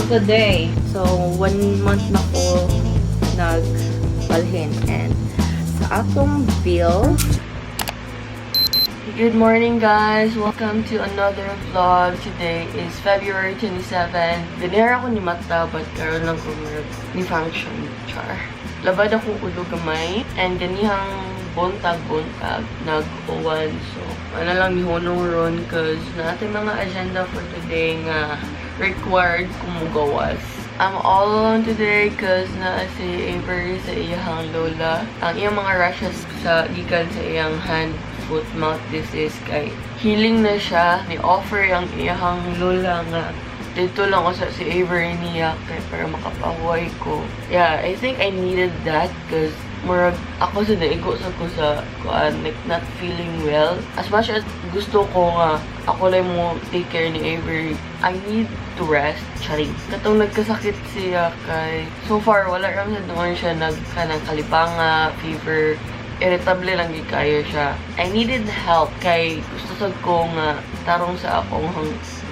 Of the day. So, 1 month na ko nagbalhin. And sa atong bill, Good morning, guys! Welcome to another vlog. Today is February 27. Dinera ako ni mata, but karon lang ko murag ni function char. Labad akong ulo gamay and ganihang buntag-buntag nag-uwan. So, ano lang ni hunong ron 'cause naa tay mga agenda for today nga required kumugawas. I'm all alone today 'cause naa si Avery sa iyang lola. Ang iyang mga rashes sa gikan sa iyang hand, foot, mouth disease kay healing na siya. Ni offer ang iyang lola nga dito lang ko sa si Avery niya kay para makapahuway ko. Yeah, I think I needed that 'cause murag ako sa naigo sa ko sa kuan, like, not feeling well. As much as gusto ko nga ako lang mo take care ni Avery, I need to rest. Charing. Katong nagkasakit siya kay so far wala ra man sad noon siya nag kanang kalipanga, fever, irritable lang gid kayo siya. I needed help kay gusto sad ko nga tarong sa akong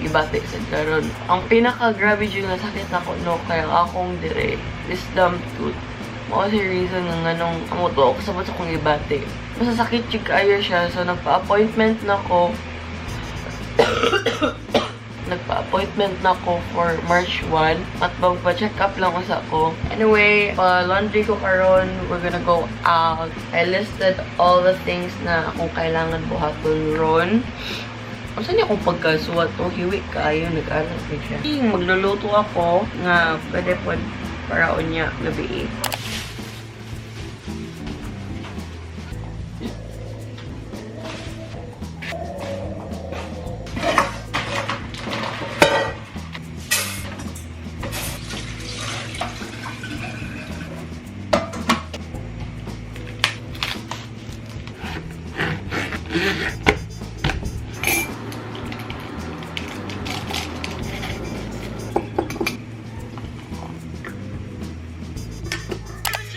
gibati sa karon. Ang pinaka grabe jud nga sakit nako, no, kay ang akong dire wisdom tooth. Mao si reason nga nganong amo to ako sabot sa akong gibati. Masasakit jud kaayo siya, so nagpa-appointment na ko for March 1 at magpa-check up lang usa ko. Anyway, pa-laundry ko karon, we're gonna go out. I listed all the things na akong kailangan buhaton ron. Unsa niya akong pagkasuwat to? Hiwi kaayo, nag-anak ko siya. Magluluto ako nga pwede po para unya gabi.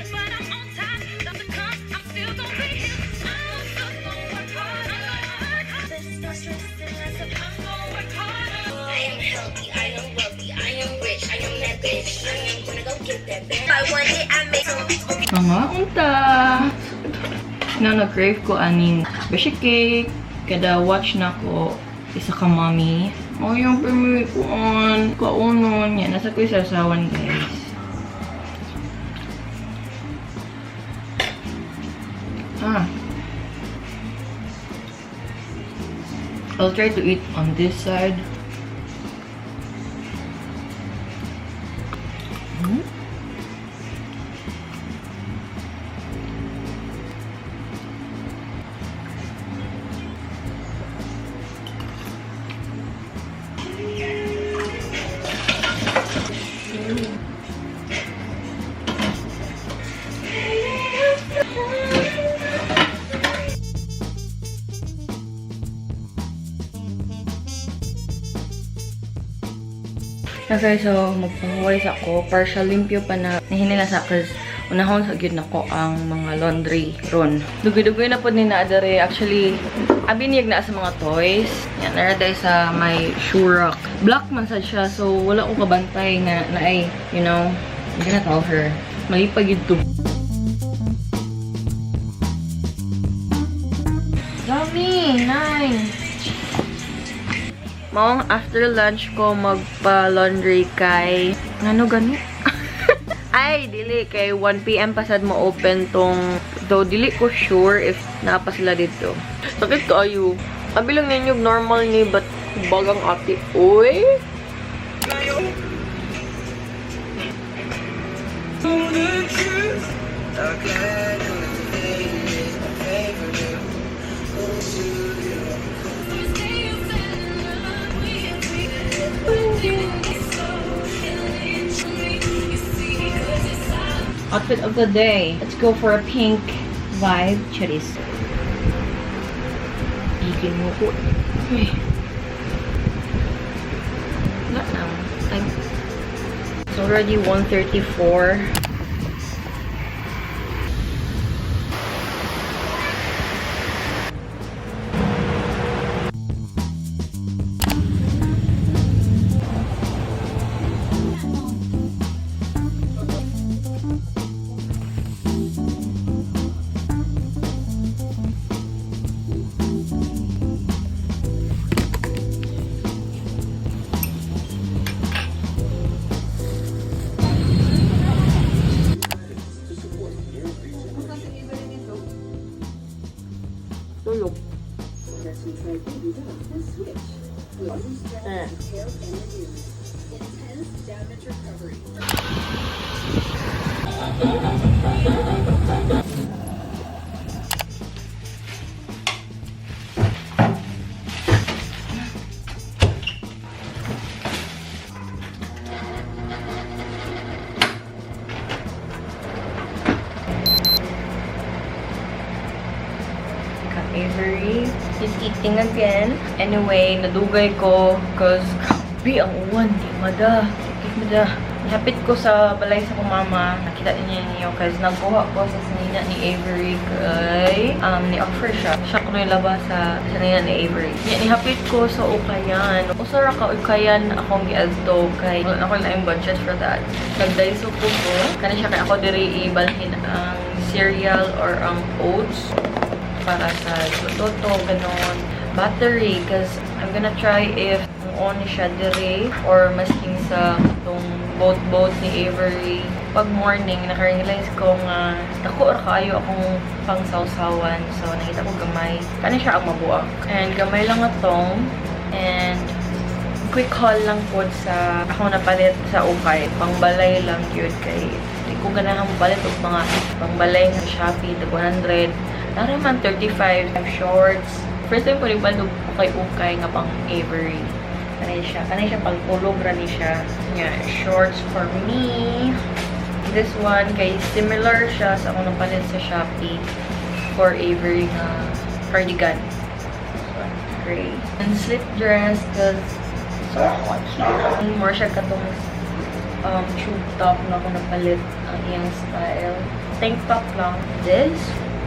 But I'm on time. About to come, I'm still gonna be here. I'm still gonna work hard. Let's start stressing less and I'm gonna work harder. I am healthy, I am wealthy, I am rich, I am that bitch. I am gonna go get that bag. I want it, I make some. Mga unta! Na nag-crave ko aning beshi cake. Kada watch na ko isa ka mommy. Oh, yung permi ko on. Kaunon. Yan, nasa ko isasawan, guys. Ah. I'll try to eat on this side. Okay, so magpahuway sa ako. Partial limpyo pa na nahinila sa cause unahon sa gyud nako ang mga laundry ron. Dugoy-dugoy na pod ni naa dere. Actually, abi niyag naa sa mga toys. Yan, nara day sa may shoe rack. Black man sad siya, so wala ko kabantay nga naay, I'm gonna tell her. Malipag yun to. Dami! Nice! Maong after lunch ko magpa-laundry kay ngano gani? Ay, dili kay 1 PM pa sad mo open tong, though dili ko sure if naa pa sila dito. Sakit kaayo. Abi lang ninyo normal ni but bagang ate. Uy. Outfit of the day. Let's go for a pink vibe. Charis. Ikin mo ko. Uy. Wala na. Time. It's already 1:34. Tulog. Eh. Ka Avery. He's eating again. Anyway, nadugay ko cause grabe ang uwan. Di mada. Di mada. Hapit ko sa balay sa kong mama. Nakita niya niyo cause nagkuha ko sa sanina ni Avery kay ni-offer siya. Siya ko laba sa sanina ni Avery. Niya nihapit ko sa ukayan. Usa ra ka ukayan akong giadto kay wala na ko laing budget for that. Nag-Daiso ko ko. Kani siya kay ako diri ibalhin ang cereal or ang oats para sa toto, ganon. Battery, cause I'm gonna try if on siya dire or masking sa itong boat-boat ni Avery. Pag morning, naka-realize ko nga dako ra kaayo akong pangsawsawan. So, nakita ko gamay. Kani siya ang mabuak. And gamay lang atong. And quick haul lang po sa ako napalit sa ukay. Pangbalay lang yun kay di ko ganahan palit og mga pangbalay nga Shopee, tag 100. Nara man 35 shorts. First time ko rin ba ukay-ukay nga pang Avery. Kanay siya. Kanay siya pang tulog ra ni siya. Yeah, shorts for me. This one kay similar siya sa akong napalit sa Shopee for Avery nga cardigan. This one, gray. And slip dress cause so cute. More siya katong tube top na ako napalit ang iyang style. Tank top lang. This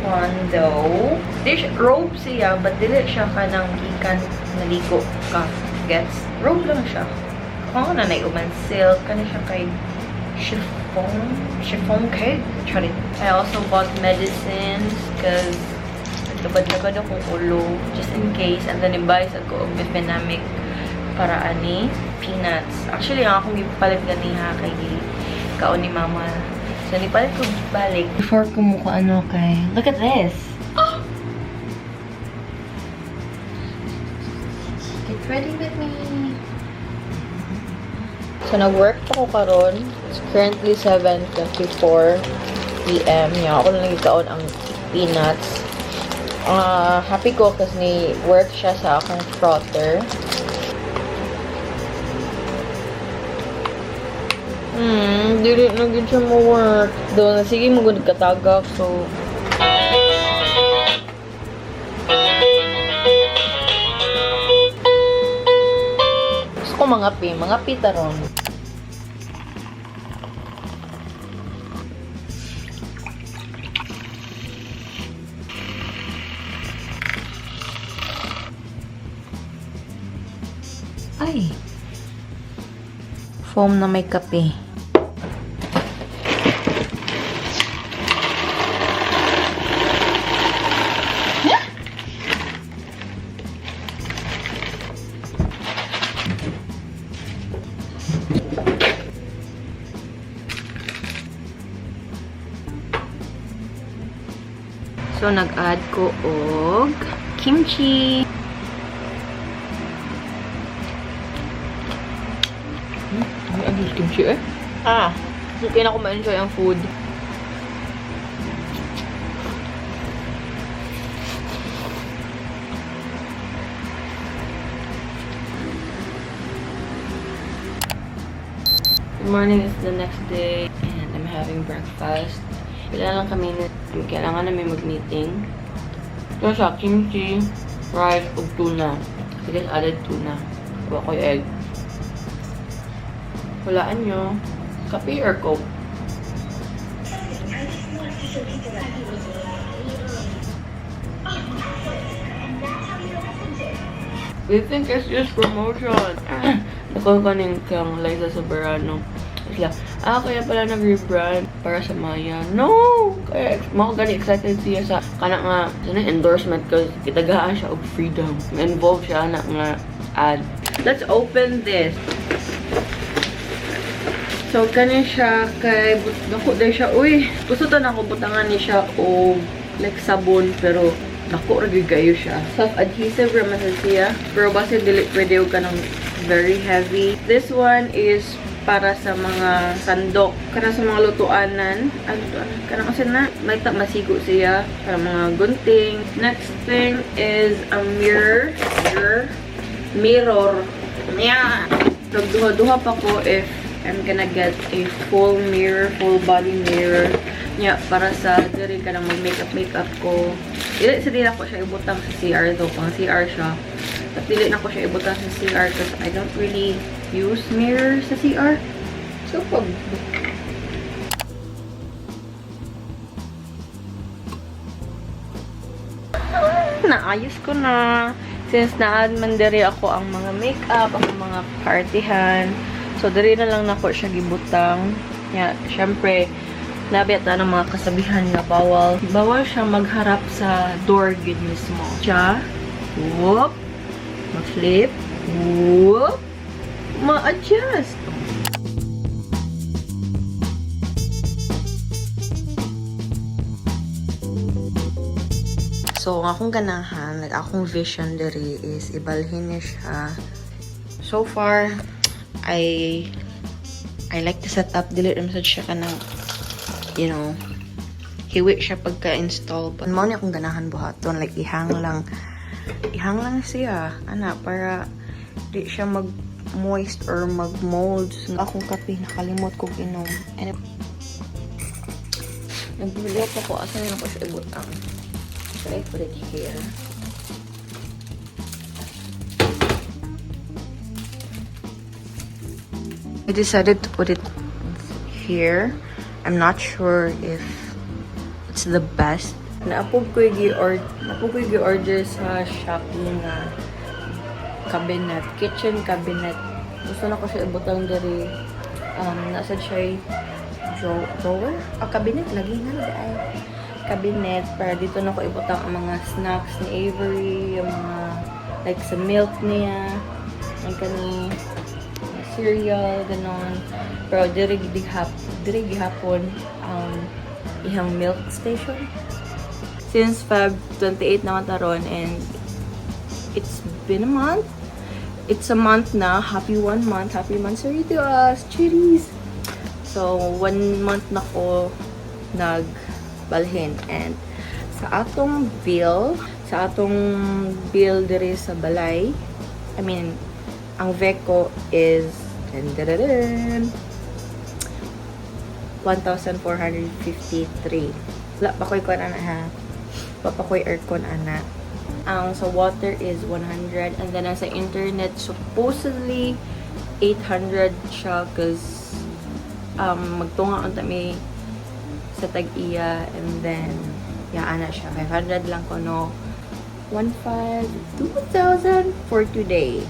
one though, this robe siya, but dili siya kanang gikan naligo ka. Gets? Robe lang siya. Kung na na uban silk, kani siya kay chiffon, chiffon cake. Charit. I also bought medicines cause naglabad-labad akong ulo just in case. And then i-buy sa ko og mefenamic para ani peanuts. Actually, ang akong gipalit ganiha kay kaon ni mama. So, nipalit ko balik. Before ko muko ano kay, look at this! Oh! Get ready with me! So, nag-work pa ko karon. It's currently 7:24 p.m. Nya, ako lang gikaon ang peanuts. Happy ko kasi ni work siya sa akong frother. Dili na gid siya mo work. Do na sige mo gud katagak so gusto ko mga pi taron. Ay. Foam na may kape. So, nag-add ko og kimchi. May add kimchi eh. Ah, okay na ako ma-enjoy ang food. Good morning, it's the next day and I'm having breakfast. Pila lang kami, kailangan namin mag-meeting. Ito siya, kimchi, rice, ug tuna. I just added tuna. Kuha ko yung egg. Hulaan nyo, kape or Coke? We think it's just promotion. Nakuha ko ning kang Liza Soberano. Sila, kaya pala nag-rebrand para sa Maya. No! Kaya, mako gani excited siya sa kana nga sa endorsement cause kitagaan siya og freedom. Involved siya na nga ad. Let's open this. So, kani siya kay dako dahil siya. Uy, gusto to na ako butangan ni siya og like sabon, pero dako ra gyud kayo siya. Self-adhesive ra man siya. Pero basta dili pwede og kanang very heavy. This one is para sa mga sandok, kana sa mga lutuanan. Ah, lutuanan. Kana kasi na, may ta masigo siya. Para mga gunting. Next thing is a mirror. Mirror. Mirror. Yeah. Nagduha-duha pa ko if I'm gonna get a full mirror, full body mirror. Nya, para sa diri ka nang mag-makeup makeup ko. Dili sa dili ako siya ibutang sa CR though, pang CR siya. But dili na ko siya ibutang sa CR because I don't really use mirror sa CR. So, pag naayos ko na. Since naad man diri ako ang mga makeup, ang mga partihan. So, diri na lang nako siya gibutang. Ya, syempre, nabiyat na ng mga kasabihan nga bawal. Bawal siya magharap sa door gid mismo. Siya, whoop, ma-flip, whoop, ma-adjust. So, ang akong ganahan, like akong vision diri is ibalhin niya siya. So far, I like the setup. Dili rin sad siya kanang, hiwi siya pagka-install. But mao ni akong ganahan buhaton, like ihang lang. Ihang lang siya, ana, para di siya mag-moist or mag-mold. Akong kape, nakalimot kong inom. And Nagbili ako, asa na ako siya ibutang. Should I put it here? I decided to put it here. I'm not sure if it's the best. Naapog ko yung gi-order sa Shopee nga cabinet, kitchen cabinet. Gusto na ko siya ibutang diri. Nasa siya drawer? Ah, cabinet lagi nga na ay. Cabinet para dito na ko ibutang ang mga snacks ni Avery, yung mga like sa milk niya, ang kani mga cereal, ganon. Pero diri gihapon ang ihang milk station. Since Feb 28 naman taron and it's been a month. It's a month na. Happy 1 month. Happy monthsary to us. Cheers! So, 1 month na ko nagbalhin. And sa atong bill diri sa balay, I mean, ang VECO is dun, dun, dun, dun, 1,453. Wala pa ko'y kuan ana ha. Wala pa ko'y aircon ana. Ang sa water is 100 and then ang sa internet supposedly 800 siya cause magtunga unta mi sa tag-iya and then yeah, ana siya 500 lang kuno 1,500 2,000 for today.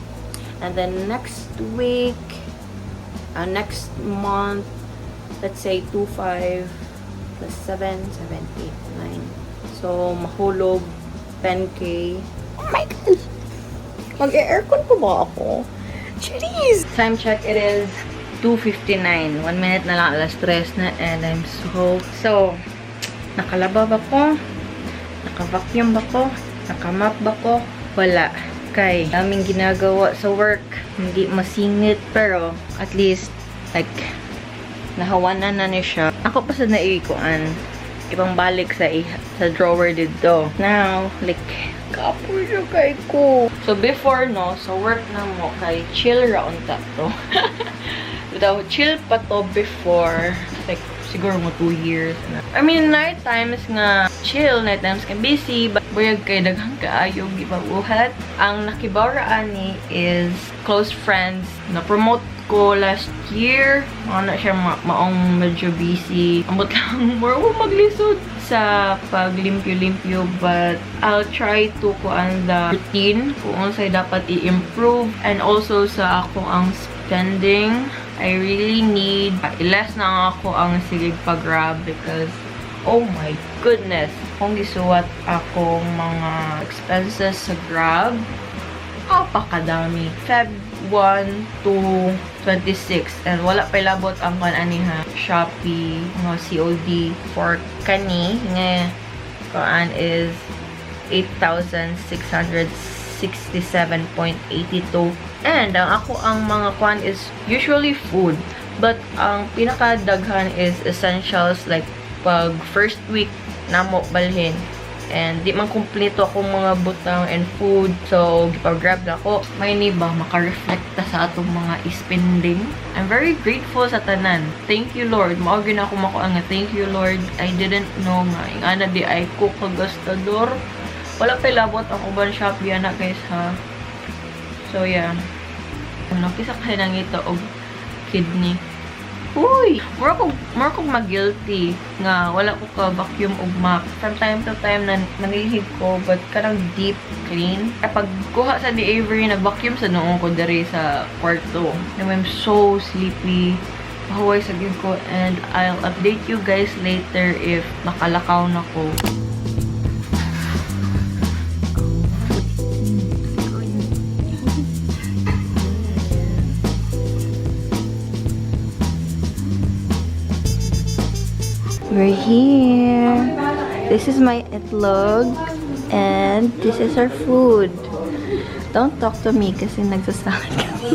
And then next week, next month, let's say 2,5 plus 7, 7, 8, 9. So, mahulog 10K. Oh my gosh! Mag-aircon po ba ako? Jeez! Time check, it is 2:59. 1 minute na lang, alas 3 na, and I'm so, nakalaba ba ko? Naka-vacuum ba ko? Naka-mop ba ko? Wala. Kay, daming ginagawa sa work. Hindi masingit, pero at least, like, nahawanan na ni siya. Ako pa sa naikuan. Ibang balik sa drawer dito. Now, like, kapoy siya kay ko. So, before, no, sa work na mo, kay chill ra unta to. Without chill pa to before, like, siguro mo 2 years na. I mean, night times nga chill, night times nga busy, but buyag kay daghang kaayo gibabuhat. Ang nakibaw ra ani is close friends na promote ko last year. Ano siya, maong medyo busy. Ambot lang, more mo maglisod sa paglimpyo-limpyo, but I'll try to kuan the routine kung unsay dapat i-improve and also sa ako ang spending. I really need i-less na ako ang sige pag-grab because oh my goodness, kung gisuwat akong mga expenses sa Grab, Apakadami. Feb 1 to 26 and wala pa ilabot ang kan ani ha, Shopee nga COD for kani nga kuan is 8,667.82. And ang ako ang mga kuan is usually food, but ang pinakadaghan is essentials, like pag first week namo balhin and di man kumpleto akong mga butang and food, so gipag-grab na ko. May ni ba maka-reflect ta sa atong mga spending. I'm very grateful sa tanan. Thank you, Lord. Mao gyud ako makuha nga thank you, Lord. I didn't know nga ingana diay ko kagastador. Wala pa labot ang uban Shopee ana, guys, ha. So yeah, ano kisa kay nangita og kidney. Uy! Mura kog mag-guilty nga wala ko ka vacuum og mop. From time to time na nangihig ko, but kanang deep clean. Kapag kuha sa ni Avery, nag-vacuum sa noon ko diri sa kwarto. And I'm so sleepy. Pahuway sa gyud ko and I'll update you guys later if makalakaw na ko. We're here. This is my itlog. And this is our food. Don't talk to me kasi nagsasalad kami.